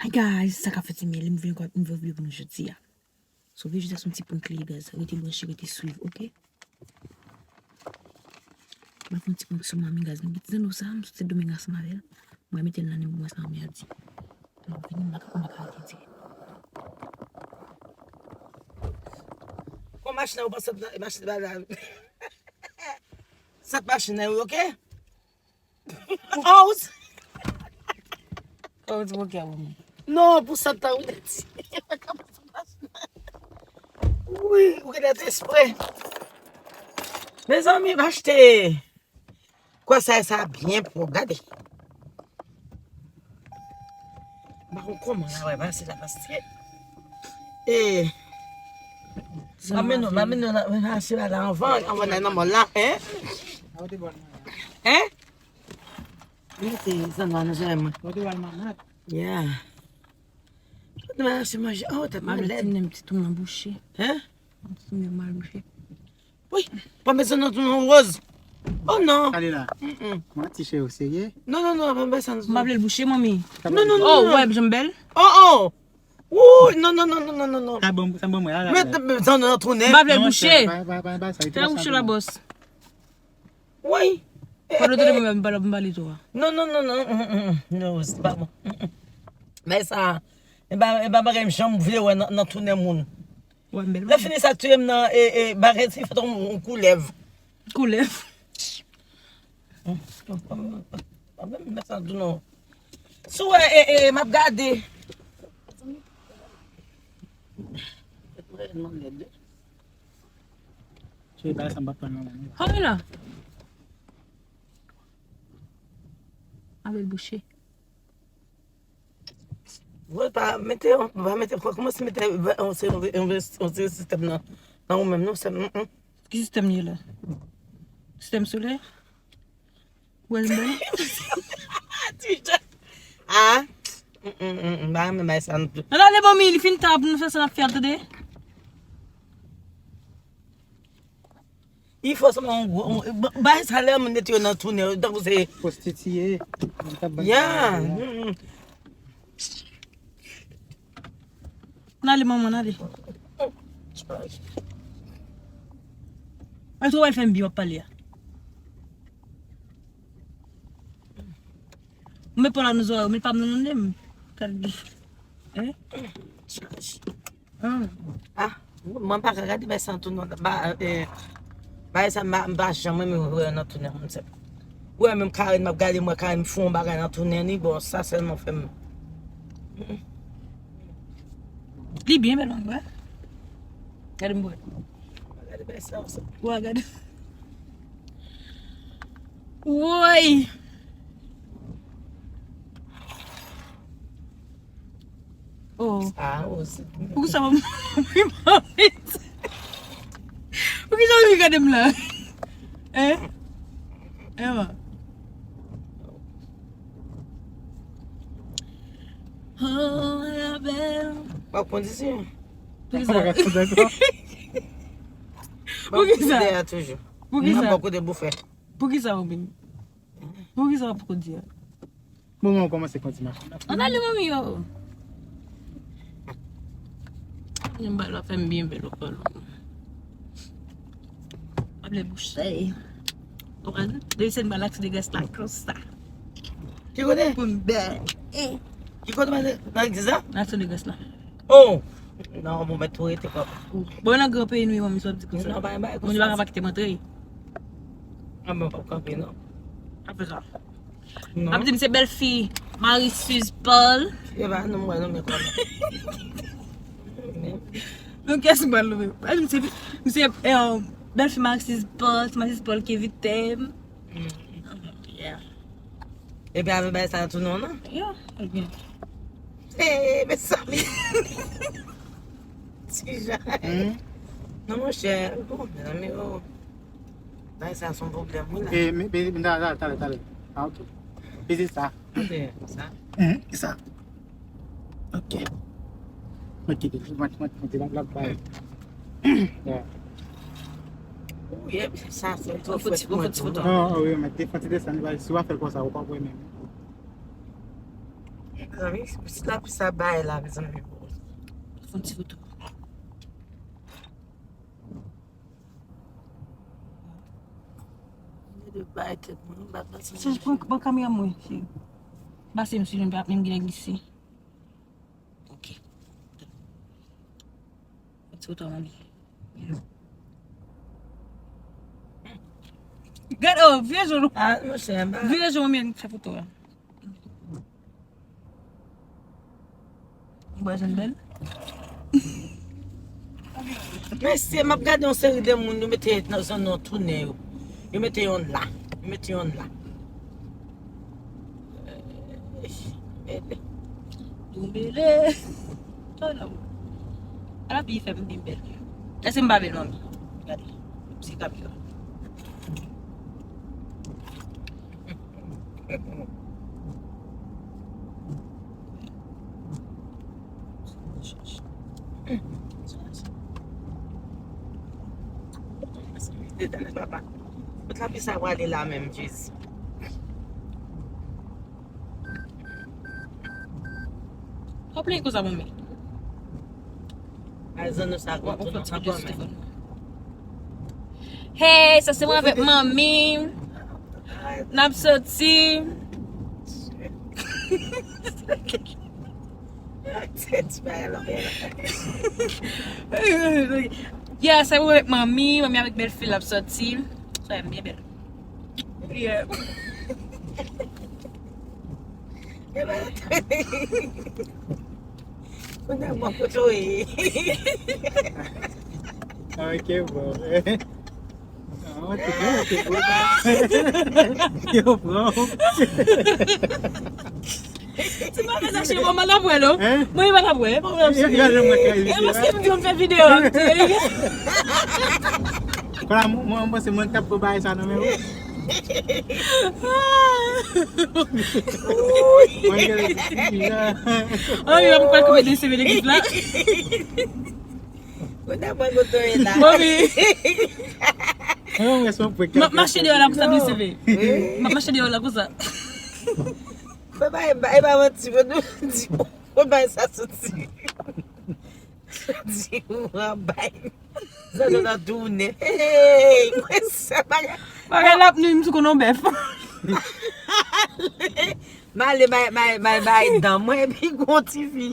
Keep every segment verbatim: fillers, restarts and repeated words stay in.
Hi guys, sa k ap fèt se Miel, m vin ankò avèk nouvo videyo pou nou jodi a. So videyo jodi a se yon ti prank li ye guys, rete branche, rete swiv, oke? M ap fè yon ti prank sou manmi guys, nou gen ti zanno sa, m soti Sendomeng ansanm avè l. Mwen mete l nan nen pou mwen sa mèdi. Mwen vini, m pa ka, m pa ka rete di. Kon machin nan, ou pa sot nan machin ba la. Sot machin nan, wi, oke? Oh, ou s- Oh, ou ti bokè, wi. Non, pou sot tan, ou te di. Wi, ou genlè te espre. Mezanmi, m achte. Kwa sa, sa byen pwòp, gade. M pa konn kòman la, wè, pase la, pase. E, m ap mennen w, m ap mennen w nan, nan sila la anvan, anvan nan mòl la, hein? Hein? Mete zanno a nan zòrèy mwen. Yeah. Kote mwen achte manje? Oh, tèt mwen lèd. Ti tonm nan bouche. Hein? Ti tonm nan mal bouche. Wi, pa bezwen nan tou non, Rose. Oh non. Ale la. Mm-mm. Manti, cheri, ou serye? Non, non, non, pa bezwen nan tou. M pa vle l bouche, manmi. Non, non, non. Oh, wè, jan m bèl. Oh, oh. Wouy, non, non, non. Sa bon, sa bon, mwen la. Mèt zanno nan tounen. M pa vle l bouche. Fè bouche la, bòs. Wi. Fò nou tande mwen, m pa, m pa li tou a. Non, non, non, non. Mm, mm, mm. Non, se pa bon. Mm, mm. Men sa, e pa, e pa bagay m janm vle wè nan, nan tounen moun. Wè, m bèl. Lè fini sa touye m nan, e, e, bagay ti fè yon, yon koulèv. Koulèv. Mwen menm, mwen sa di nou. Si w wè, e, e, m ap gade. Cheri, bagay sa m pa pran nan men nou. Kòman la? Avèl bouche. Vre, pa mete, pa mete, pa kòmanse mete, on se, on se, on se sistèm nan, nan ou menm, non, sè m, mm, mm. Ki sistèm li ye la? Sistèm solè? Wè, m bèl. Ti jan. Ah. Mm, mm, mm, mm, ba, men bay sa nou tou. Nan ale, manmi, li fin ta pou nou fè sa n ap fè a, tande. Il faut seulement on gwo, on, ba, bay sa lè moun mete yo nan tounen, tankou se pwostitiye. Ya. Mm, mm. N ale, manman, n ale. Mwen twò wè l fè m byen w ap pale a. Ou met pa w la nan zòrèy, ou met pa m nan nan nen m. Gad li. Hein? Ah, mwen pa ka gade bay sa tou non. Ba, eh, bay sa m pa, m pa janm renmen wè nan tounen moun sèl. Ou wè menm Karen, m ap gade mwen Karen fè yon bagay nan tounen ni, bon, sa sèlman fè m. Li byen bèl, mwen, wè. Gade m bwè. Gade bay sa, sa. Wè, gade. Woy! Oh. Sa osi. Poukisa w ap, poukisa w ap gade m la? Hein? Ewa. Oh, la belle. W ap kondisyon. Poukisa? Poukisa? Poukisa? Poukisa? Poukisa, Robin? Poukisa w ap kondi a? Bon, mwen kòmanse kondi machin nan. Ann ale, manmi yo. Yon bal ap fè m byen bèl, ou konn. Ap lè bouche. Ou konn? Depi se yon bal ak ti degas la, konsa. Ki kote? Pou m bèl. Eh. Ki kote, nan legliz la? Nan ti degas la. Oh! Non, bon, mèt tou rete kòm. Bon, nan gran peyi nou ye, manmi, sa w ap di konsa. Non, pa, pa, moun yo pa ka pa kite m antre. Ah, mwen p ap kanpe, non. Apre sa. Non. Ap di m se bèlfi Marie Suze Paul. E pa, non, mwen, non, men kòman. Non, kiyès m pral nonmen? Ap di m se, m se, eh, bèlfi Marie Suze Paul, se Marie Suze Paul ki envite m. Mm. Yeah. Epi avè bay sa tou non, non? Yeah, ebyen. Hey, mezanmi. Ti jan. Hmm? Non, monchè. Oh, mezanmi, oh. Bay sa se yon pwoblèm, wi, la. E, men, men, men, talè, talè, talè. Ah, ok. Peze sa. Ok, sa. Hmm, sa. Ok. Ok, mwen, mwen, mwen, mwen, la, la, bay. Yeah. Ou ye, sa, se twò fwèt pou mwen tou. Non, wi, men te fè ti desann, si w ap fè l konsa, ou p ap wè menm. Mezanmi, pitit lapli sa bay la, mezanmi. Fè yon ti foto. Gade bay tèt mwen, m pa ka santi. Chèche pran, pran kamera mwen, cheri. Pase m sou li, m pa menm gen glise. Ok. Fè ti foto a, manmi. Gade, oh, vire je w. Ah, monchè, m pa. Vire je w, manmi, fè foto a. Ou pa janm bèl? Mesye, m ap gade yon seri de moun, yo mete nan zòn nan tounen yo. Yo mete yon la. Yo mete yon la. Doumbele. Oh non. Ala pi fè m vin bèl. Èske m pa bèl, manmi? Gade. Se kamera. Kot lapli sa prale la menm, Jezi? W ap plede konsa, manmi. Ay, zanno sa gwo tou nan sa kòmè. Hey, sa se mwen avèk manmi. N ap soti. Tèt bagay la. Yeah, sa se mwen avèk manmi, manmi avèk bèl fi l ap soti. Sa m byen bèl. Yeah. Kounye a mwen kote w ye. Ah, ok, bon. Ah, mwen te gen, mwen te gen. Yo, bro. Se pa fè sa, cheri, mwen pa t ap wè, non. Hein? Mwen pa t ap wè, pa wè, cheri. E paske m di w m fè videyo, m di. Kounye a, mwen, mwen panse mwen t ap pran bagay sa nan men ou. Mwen gen lè di, ah. Oh, yo ap pral koupe de seve legliz la. Kounye a mwen kote w ye la. Mami. M ap mache deyò la konsa, de seve. M ap mache deyò la konsa. Fè pa, e pa, e pa manti, mwen di, mwen bay sa soti. Di ou an bay. Zanno nan tounen. Hey, mwen sa bagay. Bagay l ap nwi m sou konon bèf. M ale bay, bay, bay, bay dan mwen, epi gon tifi.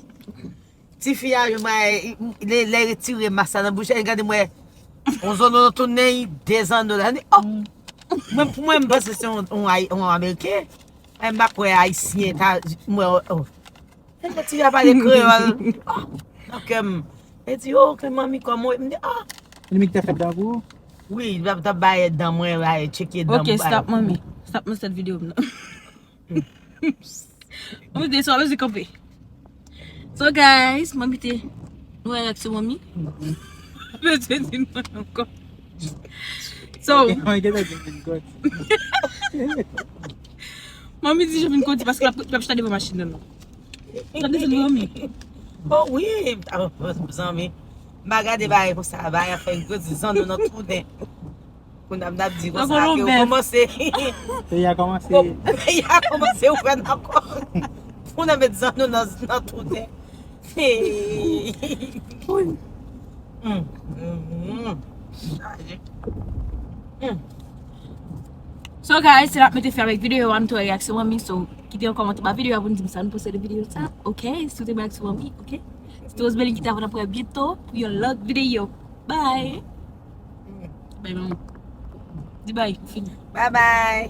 Tifi a, yo bay, lè, lè retire mas la nan bouch, gade mwen. On zanno nan tounen, de zanno la. Oh! Mwen, pou mwen, m panse se on, on, on Ameriken. Ay, m pa kwè Ayisyen, ta, mwen, oh, oh. Lè ti a pale kreyòl. Oh, nan kè m. E di, oh, ke manmi kòman w ye? M di, ah. Li menm ki ta fè dan pou ou? Wi, li t ap bay dan mwen, bay tcheke dan mwen. Ok, stop, manmi. Stop mwen sèt videyo m nan. Manmi te sou amezik kanpe. So, guys, manmi te. Nou wè reaksyon manmi? Bezwen di nou ankò. So. Mwen gen tan di m vin kòti. Manmi di je vin kòti paske l ap, l ap chita devan machin nan, non. L ap desann manmi. Oh wi, zanmi. M pa gade bagay konsa, bagay ap fè gwo di zanno nan tounen. Kounye a m t ap di konsa ke w kòmanse. Peyi a kòmanse. Peyi a kòmanse ouvè ankò. Pou n ap met zanno nan, nan tounen. Hey. Mm, mm, mm. Chaje. Mm. So guys, se la m te fè avèk videyo a, m tou wè reaksyon manmi, so kite yon kòmantè ba videyo a pou n di m sa nou panse de videyo sa. Ok, si w te renmen reaksyon manmi, ok. Se te Rosemeline ki te avè n, n ap wè byento pou yon lòt videyo. Bye. Bye, manmi. Di bye, fini. Bye bye.